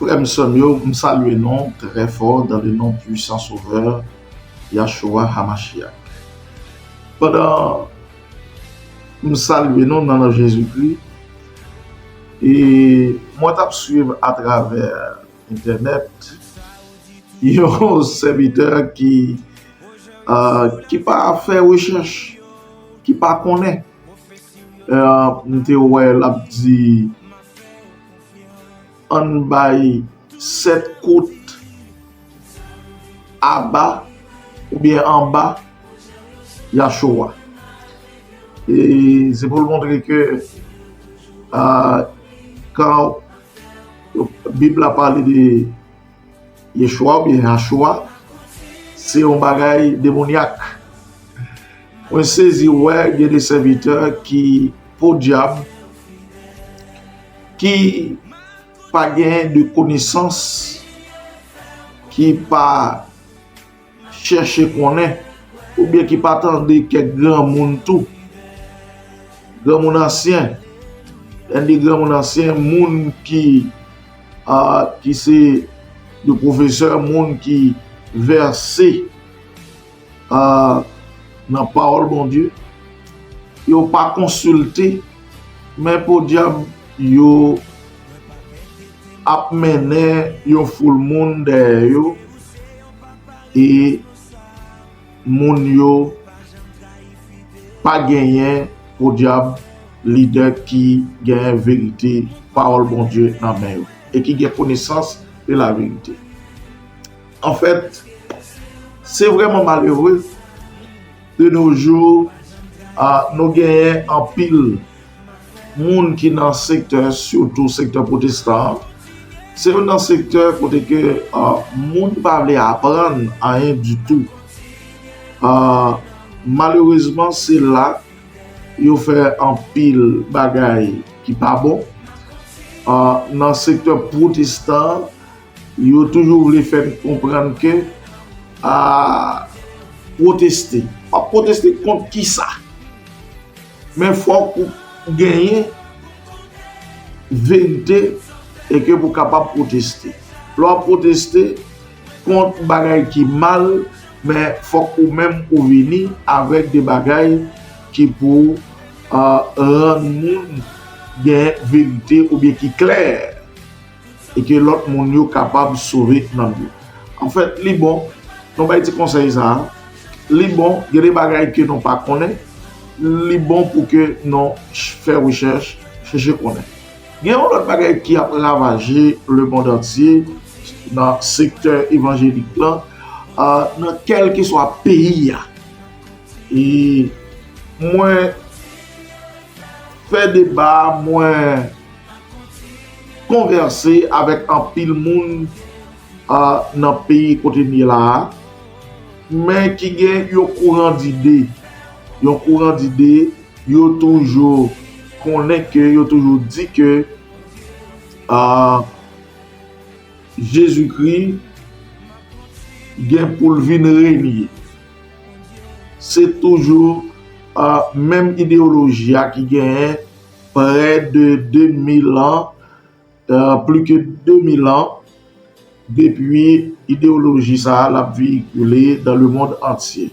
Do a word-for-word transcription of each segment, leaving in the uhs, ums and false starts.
Frè m, sè m yo, m salye nou trè fò dans le nom puissant Sauveur Yahshua Hamashiach. Pandan m salye nou nan non Jezikri, e mwen t ap swiv atravè entènèt yon sèvitè ki, ah, ki pa fè rechèch, ki pa konnen. Ah, m te wè l ap di, ann bay sèt kout aba oubyen anba Yahshua. E se pou l montre ke, ah, kan Bib la pale de Yeshua oubyen Yahshua, se yon bagay demonyak. Mwen sezi wè gen de sèvitè ki podyab, ki pa gen de konesans, ki pa chèche konnen, oubyen ki pa tande kèk granmoun tou. Granmoun ansyen, lè n di granmoun ansyen, moun ki, ah, ki se de pwofesè, moun ki vèse, ah, nan pawòl Bondye, yo pa konsilte, men podyab yo ap mennen yon foul moun dèyè yo, e moun yo pa genyen podyab lidè ki genyen verite pawòl Bondye nan men yo e ki gen konesans de la verite. Anfèt, se vrèman malere de nos jours, ah, nou genyen anpil moun ki nan sektè, sitou sektè pwotestan an. Se youn nan sektè kote ke, ah, moun pa vle aprann anyen ditou. Ah, malerezman, se la yo fè anpil bagay ki pa bon. Ah, nan sektè pwotestan, yo toujou vle fè n konprann ke, ah, pwoteste. W ap pwoteste kont kisa? Men fòk ou genyen verite e ke pou kapab pwoteste. Lè w ap pwoteste kont bagay ki mal, men fòk ou menm ou vini avèk de bagay ki pou, ah, rann moun gen verite oubyen ki klè e ke lòt moun yo kapab sove nanm yo. Anfèt, li bon, nou bay ti konsèy sa a, li bon, gen de bagay ke nou pa konnen, li bon pou ke nou ch-, fè rechèch, chèche konnen. Gen yon lòt bagay ki ap ravaje lemonn antye nan sektè evanjelik lan, ah, nan kèlkeswa peyi a. E mwen fè deba, mwen konvèse avèk anpil moun, ah, nan peyi kote n ye la a, men ki gen yon kouran dide, yon kouran dide, yo toujou konnen ke, yo toujou di ke, ah, Jezikri gen pou l vin renye. Se toujou, ah, menm ideyoloji a ki genyen près de deux mille ans, euh, plus que deux mille ans, depi ideyoloji sa a l ap veyikile dans le monde entier.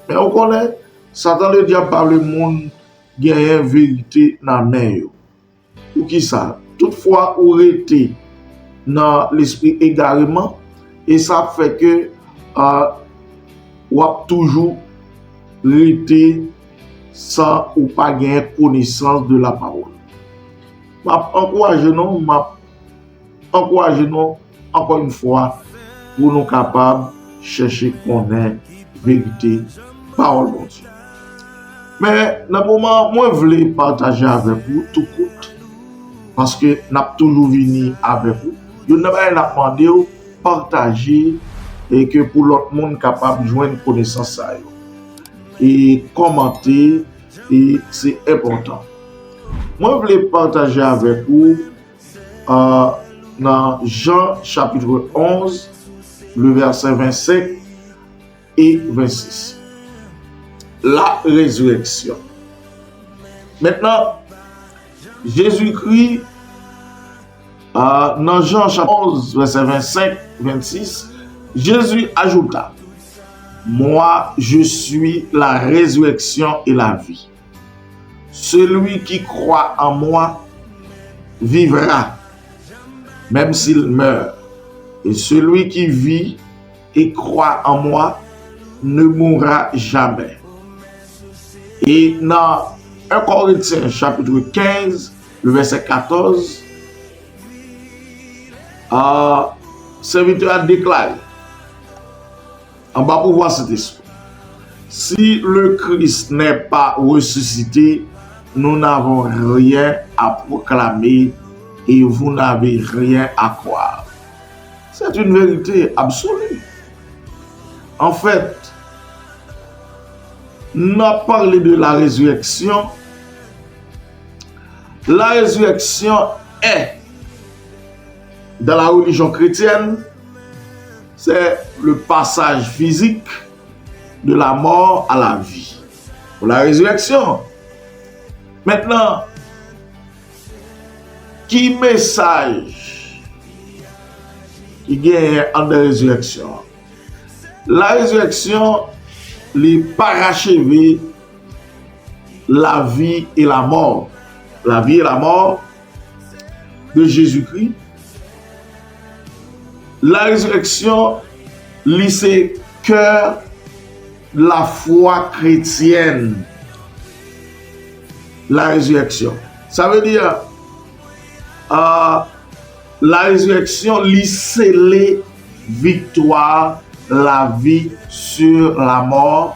Men ou konnen, Satan Ledyab pa vle moun genyen verite nan men yo. Poukisa? Tout fwa ou rete nan lespri egareman, e sa ap fè ke, ah, w ap toujou rete san ou pa genyen konesans de la pawòl. M ap ankouraje nou, m ap ankouraje nou ankò yon fwa pou nou kapab chèche konnen verite pawòl Bondye. Men nan moman an, mwen vle pataje avèk ou tou kout, paske n ap toujou vini avèk ou. Youn nan bagay n ap mande w, pataje e ke pou lòt moun kapab jwenn konesans sa yo. E kòmante, e se enpòtan. Mwen vle pataje avèk ou, euh, nan Jan chapitre onze, le verset vingt-cinq et vingt-six. La résurrection. Mentnan, Jezikri Ah, nan Jan chapit onz, vèsè vennsenk, vennsis, Jésus ajouta, Moi, je suis la résurrection et la vie. Celui qui croit en moi vivra, même s'il meurt. Et celui qui vit et croit en moi ne mourra jamais. E nan en Korentyen chapit kenz, le vèsè katòz, ah, sèvitè a deklare, anba pouvwa Sentespri, si le Christ n'est pas ressuscité, nous n'avons rien à proclamer et vous n'avez rien à croire. C'est une vérité absolue. En fait, n ap pale de la résurrection. La résurrection est, dans la religion chrétienne, c'est le passage physique de la mort à la vie. Pou la résurrection. Mentnan, ki mesaj ki genyen anndan rezireksyon an? La rezireksyon, li paracheve la vie et la mort. La vie et la mort de Jésus-Christ. La rezireksyon, li se kè lafwa kretyèn. La rezireksyon. Sa vle di, ah, la rezireksyon, li sele viktwa lavi sur la mò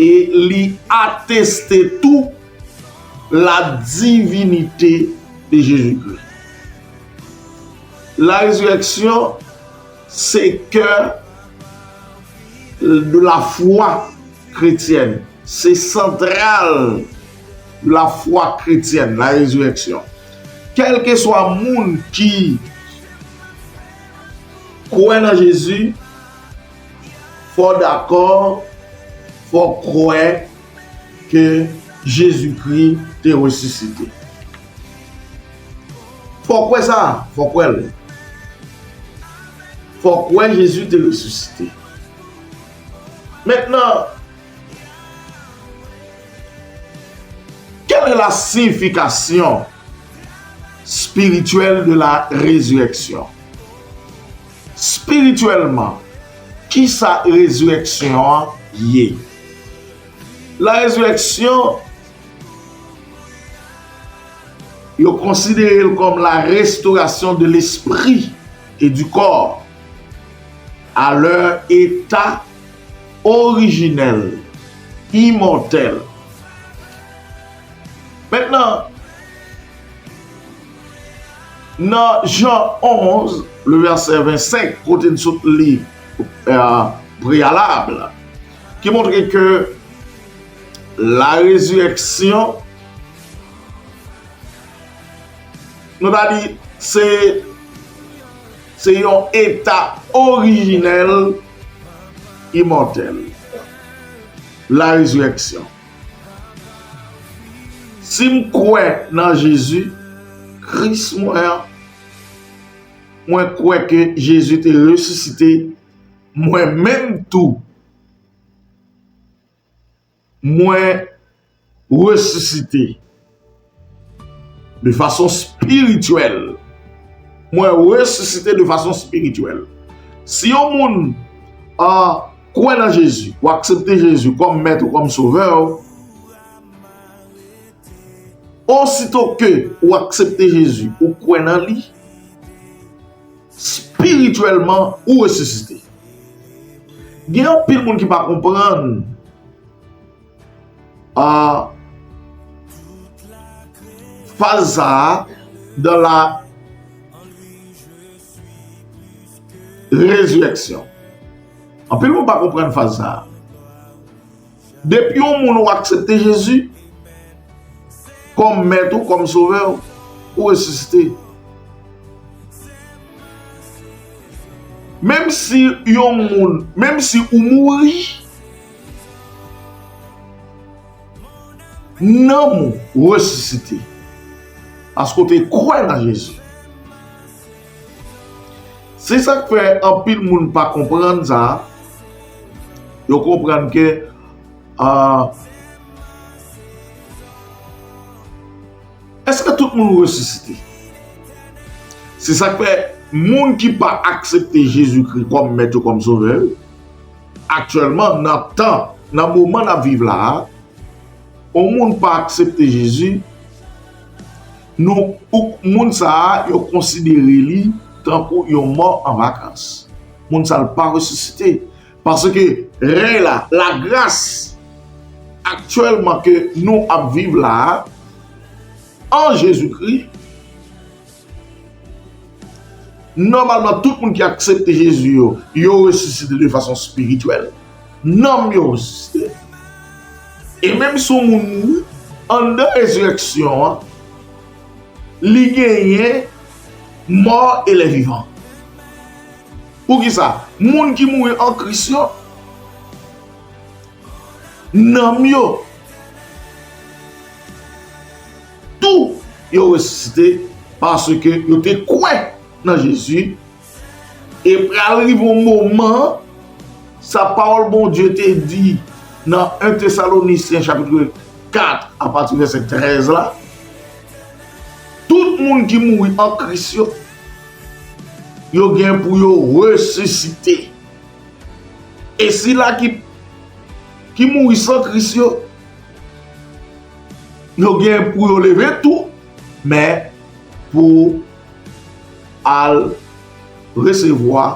e li ateste tou la divinite de Jezikri. La rezireksyon, se kè de la fwa kretyèn, se santral de la fwa kretyèn, la rezireksyon. Kèlkeswa moun ki kwè nan Jezi, fò dakò, fò kwè ke Jezikri te resisite. Fò kwè sa, fò kwè l. Fò kwè Jezi te resisite. Mentnan, quelle est la signification spirituelle de la résurrection? Espirityèlman, kisa rezireksyon an ye? La rezireksyon, yo konsidere l kòm la restauration de l'esprit et du corps à leur état originel, immortel. Mentnan, nan Jan onz, le vèsè vennsenk, kote n sot li, euh, preyalab, ki montre ke la rezireksyon, nou ta di, se, se yon eta orijinèl imòtèl. La rezireksyon. Si m kwè nan Jezi, Kris mwen an, mwen kwè ke Jezi te resisite, mwen menm tou, mwen resisite de fason espirityèl. Mwen resisite de fason espirityèl. Si yon moun, ah, kwè nan Jezi, ou aksepte Jezi kòm mèt ou kòm sovè w, osito ke ou aksepte Jezi, ou kwè nan li, espirityèlman, ou resisite. Gen anpil moun ki pa konprann, ah, faz sa a dans la résurrection. Anpil moun pa konprann faz sa a. Depi yon moun ou aksepte Jezi kòm mèt ou, kòm sovè w, ou resisite. Menm si yon moun, menm si ou mouri, nanm ou resisite. Paske w te kwè nan Jezi. Se sa k fè anpil moun pa konprann sa. Yo konprann ke, ah, èske tout moun resisite? Se sa k fè moun ki pa aksepte Jezikri kòm Mèt yo, kòm Sovè yo, aktyèlman, nan tan, nan moman n ap viv la a, yon moun pa aksepte Jezi, nou, ou, moun sa a, yo konsidere li tankou yon mò an vakans. Moun sa a pa resisite. Paske rèy la, lagras aktyèlman ke nou ap viv la a, an Jezikri, nòmalman, tout moun ki aksepte Jezi yo, yo resisite de fason espirityèl. Nanm yo resisite. E menm si yon moun mouri, anndan rezirèksyon an, li genyen mò e lè vivan. Poukisa? Moun ki mouri an Kris yo, nanm yo tou, yo resisite paske yo te kwè nan Jezi. E pral rive yon moman, sa pawòl Bondye te di nan en Tesalonisyen chapit kat, apati vèsè trèz la, tout moun ki mouri an Kris yo, yo gen pou yo resisite. E sila ki, ki mouri san Kris yo, yo gen pou yo leve tou, men pou al resevwa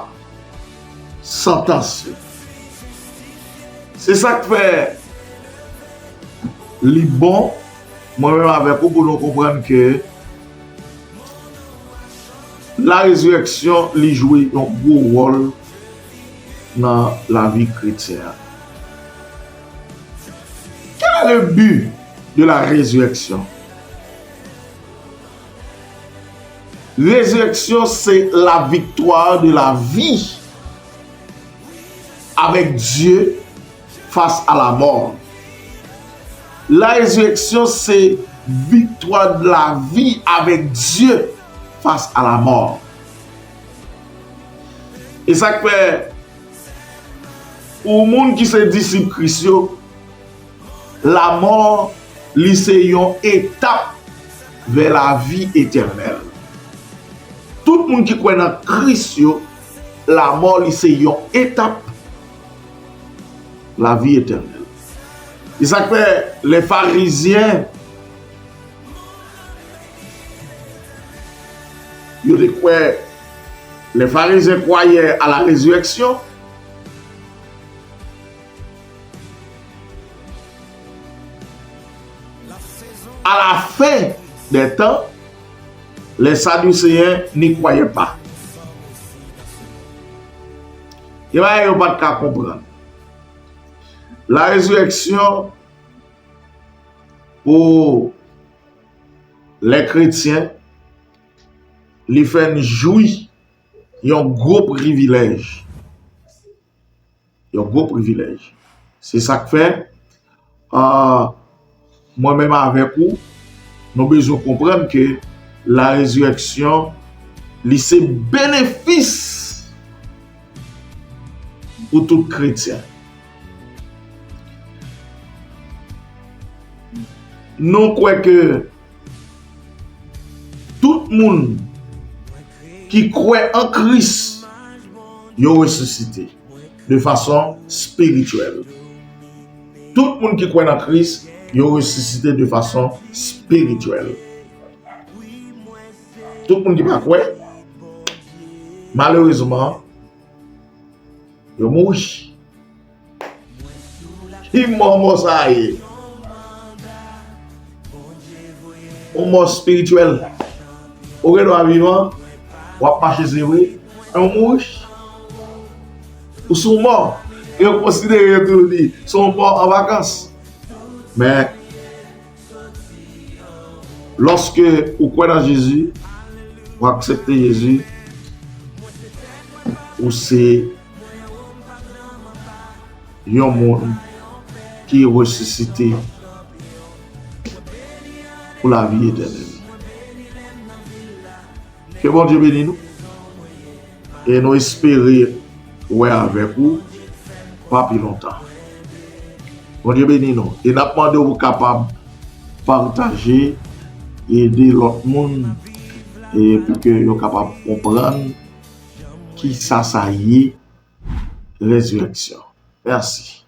santans yo. Se sa k fè li bon, mwen menm avèk ou, pou nou konprann ke la rezirèksyon, li jwe yon gwo wòl nan lavi kretyen an. Quel est le but de la résurrection? Résurrection, c'est la victoire de la vie avec Dieu face à la mort. La résurrection, c'est victoire de la vie avec Dieu face à la mort. E sa k fè, pou moun ki se disip Kris yo, lamò, li se yon etap vè lavi etènèl. Tout moun ki kwè nan Kris yo, lamò, li se yon etap lavi etènèl. E sa k fè, lè Farizyen, yo te kwè, les pharisiens croyaient à la résurrection. À la fin des temps, les Sadducéens n'y croyaient pas. Gen bagay yo pa t ka konprann. La résurrection, pou lè kretyen, li fè n jwi yon gwo privilèj. Yon gwo privilèj. Se sa k fè, ah, mwen menm avèk ou, nou bezwen konprann ke la rezirèksyon, li se benefis pou tout kretyen. Nou kwè ke tout moun ki kwè an Kris, yo resisite de fason espirityèl. Tout moun ki kwè nan Kris, yo resisite de fason espirityèl. Tout moun ki pa kwè, malerezman, yo mouri. Ki mò mò sa a ye? Yon mò espirityèl. Ou gen dwa vivan, w ap mache, se vre, men ou mouri. Ou se yon mò. Yo konsidere tou li se yon mò an vakans. Men, lòske ou kwè nan Jezi, ou aksepte Jezi, ou se yon moun ki resisite pou lavi etènèl. Ke Bondye beni nou. E nou espere wè avèk ou pa pi lontan. Bondye beni nou. E n ap mande w kapab pataje, ede lòt moun, e pou ke yo kapab konprann ki sa sa ye, rezirèksyon. Mèsi.